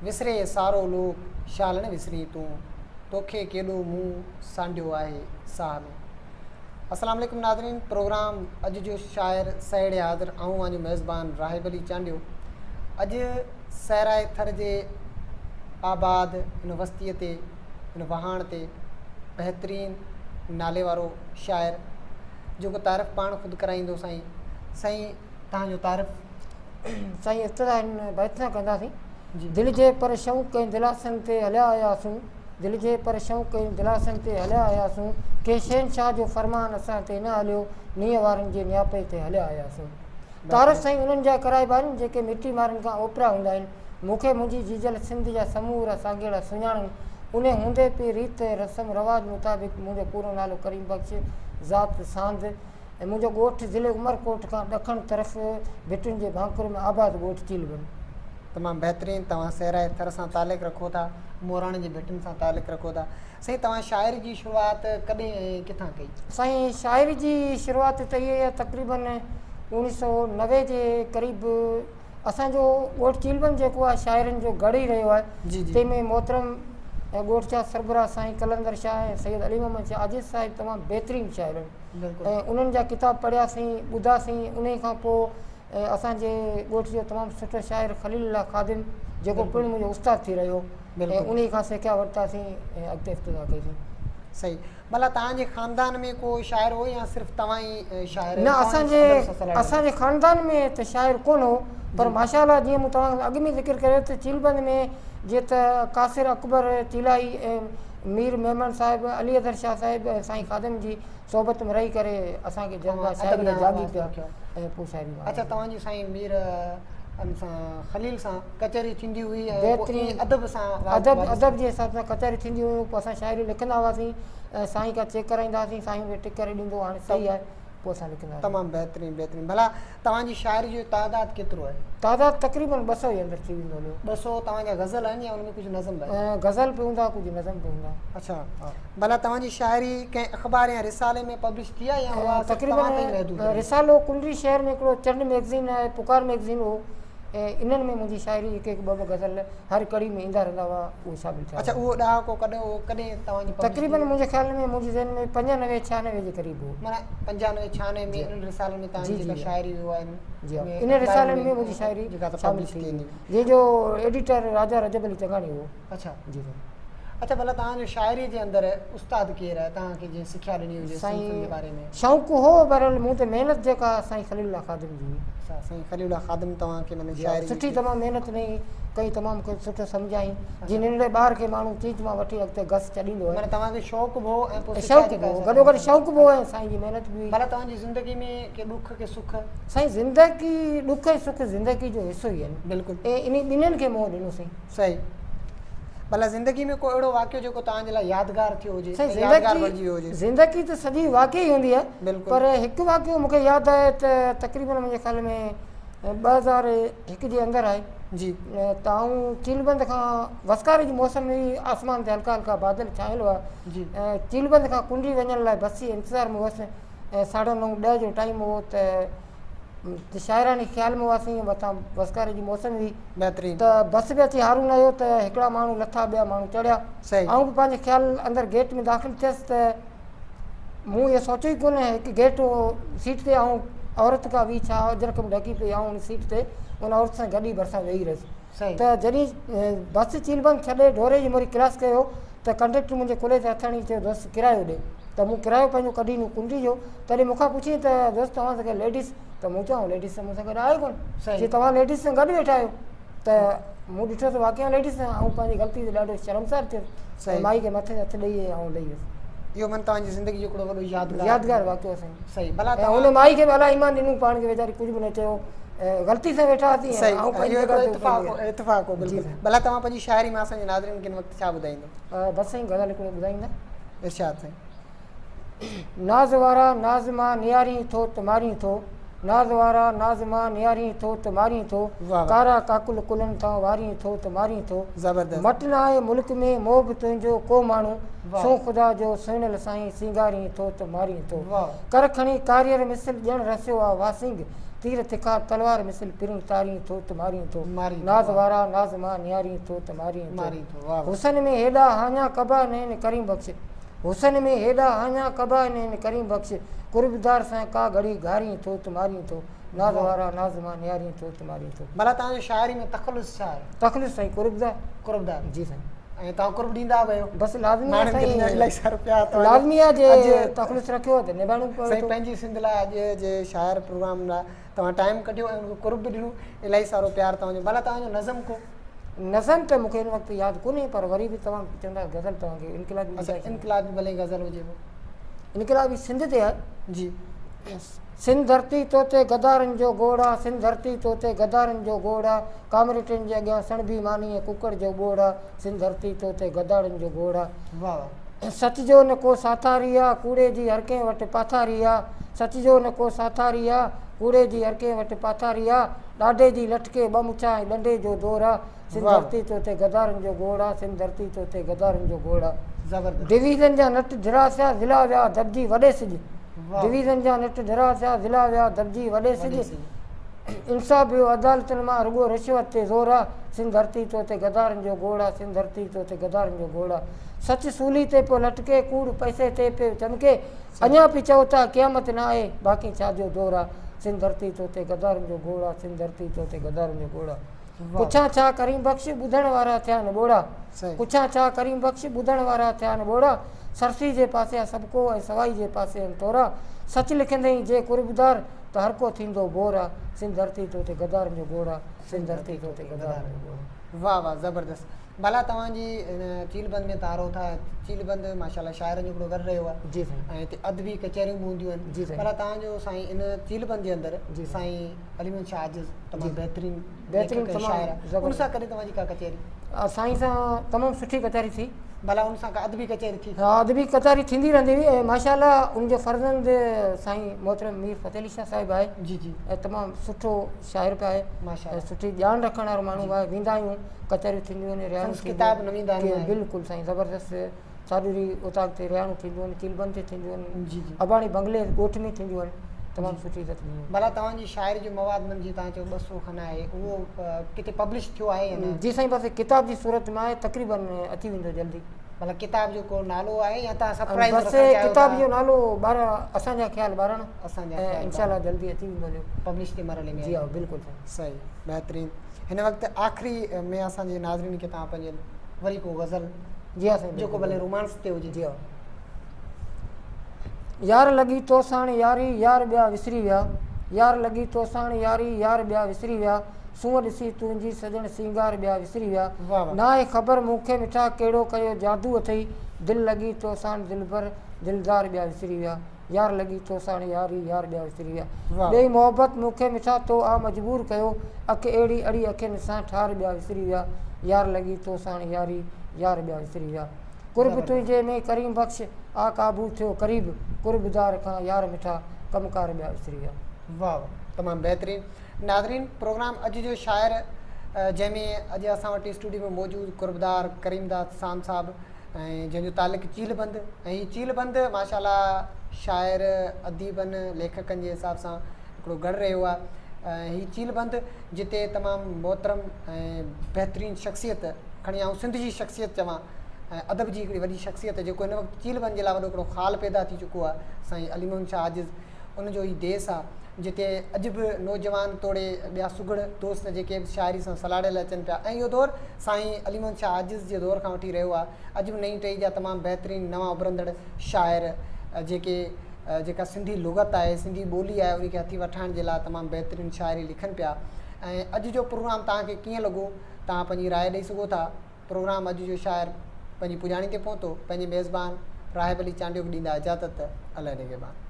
وسري سارو لوڪ، شال نه وسرين تون، توکي ڪيڏو مون سانڍيو آهي ساهه ۾. السلام عليڪم ناظرين پروگرام اڄ جو شاعر سهيڙي حاضر آئون اوهان جو ميزبان راهب علي چانڊيو اڄ صحرائي ٿر جي آباد ان وستيء تي ان وهاڻ تي بهترين نالي وارو شاعر جيڪو تعارف پاڻ خود ڪرائيندو سائين سائين توهان جو تعارف. سائين ابتدا هن بيت سان ڪنداسين. دل جي پر شوق ۽ دلاسن تي هليا آياسون دل جي پر شوق ۽ دلاسن تي هليا آياسون ڪنهن شهنشاهه جو فرمان اسان تي نه هليو نينهن وارن جي نياپي تي هليا آياسون تعارف سائين انهن جا ڪرائبا آهن جيڪي مٽي مارن کان اوپرا هوندا آهن مون کي منهنجي جيجل سنڌ جا سمورا سانگيئڙا سڃاڻن انهي هوندي به ريت رسم رواج مطابق منهنجو پورو نالو ڪريم بخش ذات ساند ۽ منهنجو ڳوٺ ضلعي عمرڪوٽ کان ڏکڻ طرف ڀٽن جي ڀانڪر ۾ آباد ڳوٺ چيلبن. تمام بهترين توهان صحرائي ٿر سان تعلق رکو ٿا موراڻي جي ڀٽن سان تعلق رکو ٿا سائين توهان شاعري جي شروعات ڪڏهن ۽ ڪٿان ڪئي؟ سائين شاعري جي شروعات ته اهي ئي تقريبن اوڻيهه سئو 90 جي قريب اسان جو ڳوٺ چيلبن جيڪو آهي شاعرن جو ڳڙهه ئي رهيو آهي تنهن ۾ محترم ۽ ڳوٺ جا سربراهه سائين قلندر شاهه ۽ سيد علي محمد شاهه عاجز صاحب تمام بهترين شاعر آهن ۽ انهن جا ڪتاب پڙهياسين ٻڌاسين انهي کان پوء اسان جي ڳوٺ جو تمام سٺو شاعر خليل الله خادم جيڪو پڻ منهنجو استاد ٿي رهيو ۽ انهي کان سکيا ورتاسين ۽ اڳتي افتتاح ڪئيسين. صحيح ڀلا توهان جي خاندان ۾ ڪو شاعر هو يا صرف توهان ئي شاعر نه اسان جي اسان جي خاندان ۾ ته شاعر ڪونه هو پر ماشاء الله جيئن مون توهان کان اڳ ۾ ذڪر ڪيو ته چيلبند ۾ جيئن ته قاصر اڪبر چيلائي ۽ مير ميمڻ صاحب علي اظهر شاهه صاحب ۽ سائين خادم جي صحبت ۾ رهي ڪري اسان کي جذبا شاعري جا جاڳي پيا ۽ پوء شاعري ۾ اڇا توهان جي سائين مير ان سان خليل سان ڪچهري ٿيندي هئي ۽ پوء ائين ادب سان ادب ادب جي حساب سان ڪچهري ٿينديون هيون پوء اسان شاعري لکندا هئاسين ۽ سائين کان چيڪ ڪرائيندا هئاسين سائين ان کي ٽڪ ڪري ڏيندو هو هاڻي صحيح آهي پوء اسان لکندا هئاسين. تمام بهترين بهترين ڀلا توهان جي شاعري جو تعداد ڪيترو آهي؟ تعداد تقريبن 200 جي اندر ٿي ويندو هليو. 200 توهان جا غزل آهن يا ان ۾ ڪجهه نظم به آهن؟ غزل به هوندا ڪجهه نظم به هوندا. اڇا ڀلا توهان جي شاعري ڪنهن اخبار يا رسالي ۾ پبلش ٿي آهي يا اها صرف توهان تائين محدود رهي؟ رسالو ڪنري شهر ۾ هڪڙو چنڊ مئگزين ۽ پڪار مئگزين هو ۽ انهن ۾ منهنجي شاعري هڪ هڪ ٻه ٻه غزل هر ڪڙي ۾ ايندا رهندا هئا اهي شامل ٿيا اڇا اهو ڏهاڪو ڪڏهن هو ڪڏهن توهان جي پبلش تقريبن منهنجي خيال ۾ منهنجي ذهن ۾ 95 96 جي قريب هو. معنيٰ 95 96 ۾ انهن رسالن ۾ توهان جي جيڪا شاعري هئي اها جي ها انهن رسالن ۾ منهنجي شاعري شامل ٿي هئي جنهن جو ايڊيٽر راجا رجب علي چڱاڻي هو. اڇا جي سائين. اڇا ڀلا توهان جو شاعري جي اندر استاد ڪير آهي توهان کي جنهن سکيا ڏني هجي صنفن جي باري ۾. شوق هو بهرحال مون تي محنت جيڪا سائين خليل الله خادم جي هئي. اڇا سائين خليل الله خادم توهان کي معنيٰ شاعري جي سٺي تمام محنت ڏني ڪئي تمام کي سٺو سمجهائين جيئن ننڍڙي ٻار کي ماڻهو چيچ مان وٺي اڳتي گس چڏيندو آهي. معنيٰ توهان کي شوق به هو ۽ پوء سکيا شوق به هو گڏو گڏ شوق به هو ۽ سائين جي محنت به هئي. ڀلا توهان جي زندگي ۾ ڪي ڏک ڪي سک؟ سائين زندگي ڏک ۽ سک زندگي جو حصو ئي آهن. بلڪل. ۽ انهي ٻنهين کي منهن ڏنو سائين. صحيح. ڀلا زندگي ۾ ڪو اهڙو واقعو جيڪو توهان جي لاء يادگار ٿيو هجي ۽ يادگار بڻجي ويو هجي. زندگي ته سڄي واقعي ئي هوندي آهي پر هڪ واقعو مون کي ياد آهي ته تقريبن منهنجي خيال ۾ 2001 جي اندر آهي جي ته آئون چيلبند کان وسڪاري جي موسم هئي آسمان تي هلڪا هلڪا بادل ڇانيل هئا جي چيلبند کان ڪنڊي وڃڻ لاء بس جي انتظار ۾ هئس ۽ ساڍا نو ڏهه جو ٽائيم هو ته ته شاعراڻي خيال ۾ هئاسين مٿان وسڪاري جي موسم هئي بهترين ته بس به اچي هارون آيو ته هڪڙا ماڻهو لٿا ٻيا ماڻهو چڙهيا صحيح آئون به پنهنجي خيال اندر گيٽ ۾ داخل ٿيس ته مون اهو سوچيو ئي ڪونه هڪ گيٽ هو سيٽ تي آئون عورت ڪا هئي ڇا اجرڪ ۾ ڍڪي پئي آئون ان سيٽ تي ان عورت سان گڏ ئي ڀرسان ويهي رهيس صحيح ته جڏهن بس چيلبند ڇڏي ڍوري جي موري ڪراس ڪيو ته ڪنڊيڪٽر منهنجي ڪلهي تي هٿ هڻي چيو دوست ڪرايو ڏي ته مون ڪرايو پنهنجو ڪڍي ڏنو ڪنڊي جو تڏهن مون کان پڇيائين ته دوست توهان سان گڏ ليڊيز ته مون چيو آئون ليڊيز مون سان گڏ آهي ڪونه صحيح چي توهان ليڊيز سان گڏ ويٺا آهيو ته مون ڏٺو ته واقعي ليڊيز سان آئون پنهنجي غلطي تي ڏاڍو شرمسار ٿيس صحيح مائي کي مٿي تي هٿ ڏئي آئون لهي ويس. اهو من توهان جي زندگي جو هڪڙو وڏو يادگار يادگار واقعو سائين. صحيح ڀلا ۽ ان مائي کي به الله ايمان ڏنو پاڻ کي ويچاري ڪجهه به نه چيو غلطي سان ويٺا هئاسين صحيح اهو هڪڙو اتفاق هو اتفاق هو بلڪل ڀلا توهان پنهنجي شاعري ۾ اسان جي ناظرين کي هن وقت ڇا ٻڌائيندو؟ بس سائين غزل هڪڙو ٻڌائيندا. ارشاد سائين. ناز وارا ناز مان نهارين ٿو ته مارين ٿو ناز وارا ناز مان نهارين ٿو ته مارين ٿو ڪارا ڪاڪل ڪلهن تان وارين ٿو ته مارين ٿو زبردست. مٽ ناهي ملڪ ۾ موهه به تنهنجو ڪو ماڻهو سون خدا جو سهڻل سائين سينگارين ٿو ته مارين ٿو ڪر کڻي ڪاريئر مثل ڄڻ رسيو آ واسينگ تير تکا تلوار مثل پرين تارين ٿو ته مارين ٿو ناز وارا ناز مان نهارين ٿو ته مارين ٿو حسن ۾ هيڏا هاڃا ڪبا نين ڪريم بخش حسن ۾ هيڏا هاڃا ڪبا نين ڪريم بخش قربدار سان ڪا گهڙي گهارين ٿو ته مارين ٿو ناز وارا ناز مان نهارين ٿو ته مارين ٿو. ڀلا توهان جو شاعري ۾ تخلص ڇا آهي؟ تخلص سائين قربدار. قربدار. جي سائين. ۽ توهان قرب ڏيندا به آهيو. بس لازمي آهي سائين. الاهي سارو پيار توهان جو. لازمي آهي جي تخلص رکيو آهي ته نڀائڻو به پوي ٿو. سائين پنهنجي سنڌ لاء اڄ جي شاعر پروگرام لاء توهان ٽائيم ڪڍيو ۽ ان کي قرب به ڏنو الاهي سارو پيار توهان جو. ڀلا توهان جو نظم ڪو؟ نظم ته مون کي هن وقت ياد ڪونهي پر وري به توهان چوندا غزل توهان کي انقلابي اڇا انقلابي ڀلي غزل هجي پوء. انقلابي سنڌ تي آهي. جي. سنڌ ڌرتي توتي غدارن جو گوڙ آ سنڌ ڌرتي توتي غدارن جو گوڙ آ ڪامريٽن جي اڳيان سڻڀي ماني ۽ ڪڪڙ جو ٻوڙ آ سنڌ ڌرتي توتي غدارن جو گوڙ آ سچ جو نه ڪو ساٿاري آ ڪوڙي جي هر ڪنهن وٽ پاٿاري آ سچ جو نه ڪو ساٿاري آ ڪوڙي جي هر ڪنهن وٽ پاٿاري آ ڏاڍي جي لٺ کي ٻه مڇا ۽ ڏنڊي جو دور آ سنڌ ڌرتي توتي غدارن جو گوڙ آ سنڌ ڌرتي توتي غدارن جو گوڙ آ ڊويزن جا نٽ ڍرا ٿيا ضلع ويا دٻجي وڏي سج ڊويزن جا نٽ ڍرا ٿيا ضلع ويا دٻجي وڏي سج انصاف ويو عدالتن مان رڳو رشوت تي زور آ سنڌ ڌرتي توتي غدارن جو گوڙ آ سنڌ ڌرتي توتي غدارن جو گوڙ آ سچ سولي تي پيو لٽڪي ڪوڙ پئسي تي پيو چمڪي اڃا به چئو ٿا قيامت نه آئي باقي ڇا جو دور آ سنڌ ڌرتي توتي غدارن جو گوڙ آ سنڌ ڌرتي توتي غدارن جو گوڙ آ پڇان ڇا ڪريم بخش ٻڌڻ وارا ٿيا نه ٻوڙا پڇان ڇا ڪريم بخش ٻڌڻ وارا ٿيا نه ٻوڙا سرسي جي پاسي آ سڀڪو ۽ سوائي جي پاسي آهن ٿورا سچ لکندئين جي قربدار ته هرڪو ٿيندو بور آ سنڌ ڌرتي توتي غدارن جو گوڙ آ سنڌ ڌرتي توتي غدارن جو گوڙ آ. واه واه زبردست ڀلا توهان جي هن چيل بند ۾ توهان رهو ٿا چيل بند ماشاءالله شاعرن جو هڪڙو گهر رهيو آهي جي سائين ۽ هتي ادبي ڪچهريون به هونديون آهن جي سائين ڀلا توهان جو سائين ان چيل بند جي اندر جي سائين علي محمد شاهه عاجز تمام بهترين بهترين ليکڪ ۽ شاعر آهي ان سان ڪڏهن توهان جي ڪا ڪچهري؟ سائين سان تمام سٺي ڪچهري ٿي. ڀلا ان سان ڪا ادبي ڪچهري ٿي؟ ها ادبي ڪچهري ٿيندي رهندي هئي ۽ ماشاء الله ان جو فرزند سائين محترم مير فتح علي شاهه صاحب آهي جي جي ۽ تمام سٺو شاعر به آهي ماشاء ۽ الله سٺي ڄاڻ رکڻ وارو ماڻهو به آهي ويندا آهيون ڪچهريون ٿينديون آهن رهاڻيون سندس ڪتاب ٿينديون نوين دانو آهن آهي. بلڪل سائين زبردست ساڏوري اوطاق تي رهاڻيون ٿينديون آهن چيلبند تي ٿينديون آهن جي جي اباڻي بنگلي ڳوٺ ۾ ٿينديون آهن تمام سٺي عزت ڏني. ڀلا توهان جي شاعري جو مواد من جيئن توهان چيو 200 کن آهي اهو ڪٿي پبلش ٿيو آهي يا نه؟ جي سائين بس ڪتاب جي صورت ۾ آهي تقريبن اچي ويندو جلدي. ڀلا ڪتاب جو ڪو نالو آهي يا توهان سرپرائز بس رکڻ چاهيو ٿا؟ ڪتاب جو نالو ٻار اسان جا خيال ٻاراڻا اسان جا ۽ خيال انشاء الله جلدي اچي ويندو جو پبلش جي مرحلي ۾ جي ها بلڪل سائين. صحيح بهترين هن وقت آخري ۾ اسان جي ناظرين کي توهان پنهنجي وري ڪو غزل جي ها سائين جيڪو ڀلي رومانس تي هجي. جي ها يار لڳي توساڻ ياري يار ٻيا وسري ويا يار لڳي توساڻ ياري يار ٻيا وسري ويا سونهن ڏسي تنهنجي سڄڻ سينگار ٻيا وسري ويا ناهي خبر مون کي مٺا ڪهڙو ڪيو جادو اٿئي دل لڳي توساڻ دلبر دلدار ٻيا وسري ويا يار لڳي توساڻ ياري يار ٻيا وسري ويا ڏيئي محبت مون کي مٺا تو آ مجبور ڪيو اک اهڙي اڙي اکين سان ٺار ٻيا وسري ويا يار لڳي توساڻ ياري يار ٻيا وسري ويا. قرب تنهنجي ۾ ڪريم بخش آ قابو ٿيو قريب قربدار کان يار مٺا ڪم ڪار ٻيا وسري ويا. واه واه تمام بهترين ناظرين پروگرام اڄ جو شاعر جنهن ۾ اڄ اسان وٽ اسٽوڊيو ۾ موجود قربدار ڪريم داد ساند صاحب ۽ جنهن جو تعلق چيلهه بند ۽ هي چيلهه بند ماشاء الله شاعر اديبن ليکڪن جي حساب سان هڪڙو گڙ رهيو آهي ۽ هي چيلهه بند جتي تمام محترم ۽ بهترين شخصيت کڻي آئون سنڌ جي شخصيت چوان ۽ ادب جي هڪڙي وڏي شخصيت جيڪو هن وقت چيلهه بند جي لاء وڏو هڪڙو خال پيدا ٿي چڪو آهي سائين علي محمد شاهه عاجز ان جو هي ديس آهي جتي اڄ به نوجوان توڙي ٻيا سگهڙ دوست جيڪي به شاعري سان سلهاڙيل اچن پيا ۽ اهو دور سائين علي محمد شاهه عاجز جي دور کان وٺي رهيو آهي اڄ به نئين ٽهي جا تمام بهترين نوان اڀرندڙ شاعر جيڪي جيڪا سنڌي لغت آهي سنڌي ٻولي آهي ان کي هٿي وٺائڻ جي لاء تمام بهترين شاعري لکن پيا ۽ اڄ جو پروگرام توهان کي ڪيئن لڳو توهان پنهنجي راء ڏئي سگهو ٿا. پروگرام اڄ جو شاعر پنهنجي پڄاڻي تي پهتو. پنهنجي ميزبان راهب علي چانڊيو کي ڏيندا اجازت. الله نگهبان.